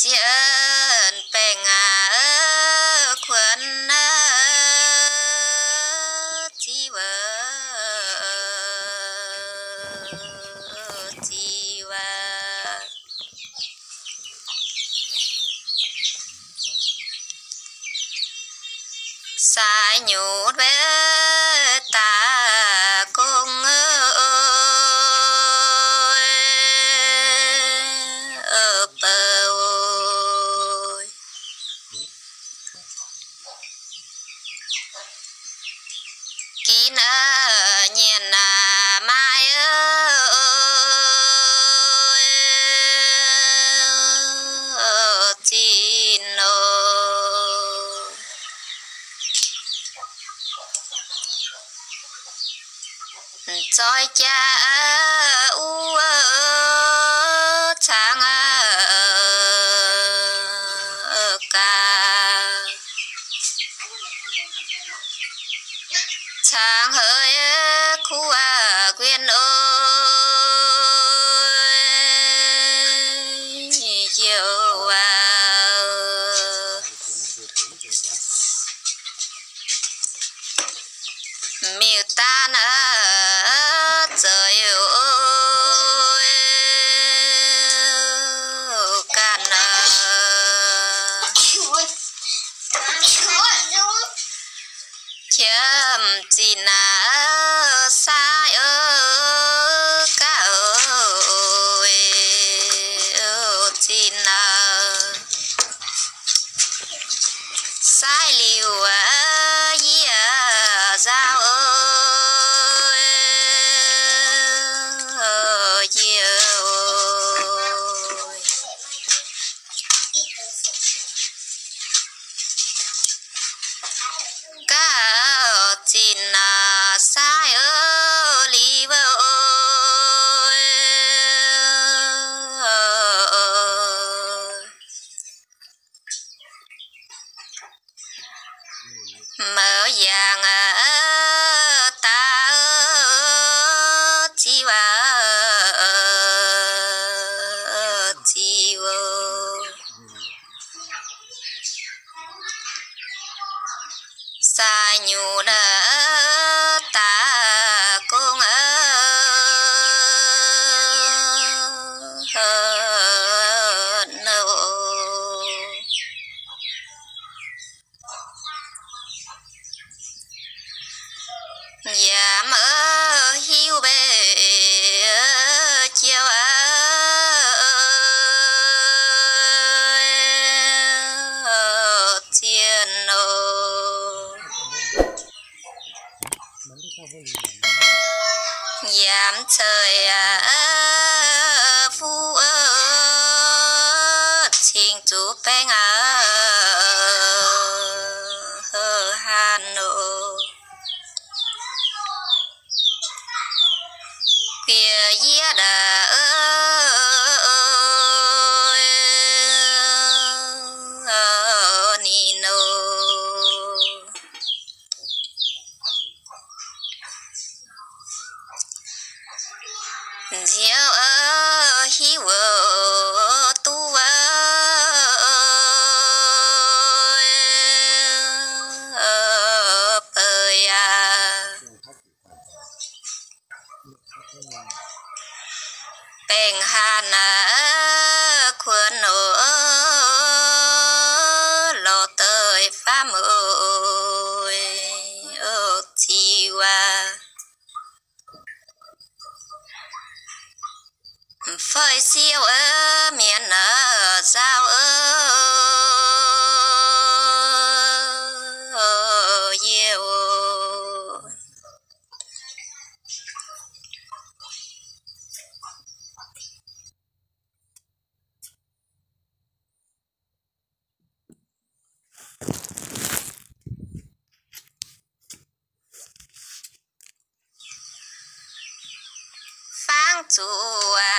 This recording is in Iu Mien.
Ziec baengc aac, kuonx zic wuov, zic wuov. Sai nyutc wuov daaih gong, bou Ginv nyienx naaic maaih zinh nor, zoih jaax wuov cangx gaax, cangx heix kuv guien oc, youc waac. Miuc-daan zoux ganh qiemx zinh naaic sai gaax, zinh naaic sai liuz yie nzauh, yie gaax zinh naaic sai liuz, mouc yangh daaih zic waac, zic waac. Sai nyutc daaih gong, yaac mv hiuv mbe jiouv zienh nor. Yaac mv zeiz fuqv cingx zuqc baeng aqv, haaix nor. Bieqc yietv ninh nor. Nziouv hiuv duqv beu yaac baengh haaix nor kuonx nor, lorz deix faam oc, zic waac. Feix siou mienv nzauh, yie oc. Fangx zuqc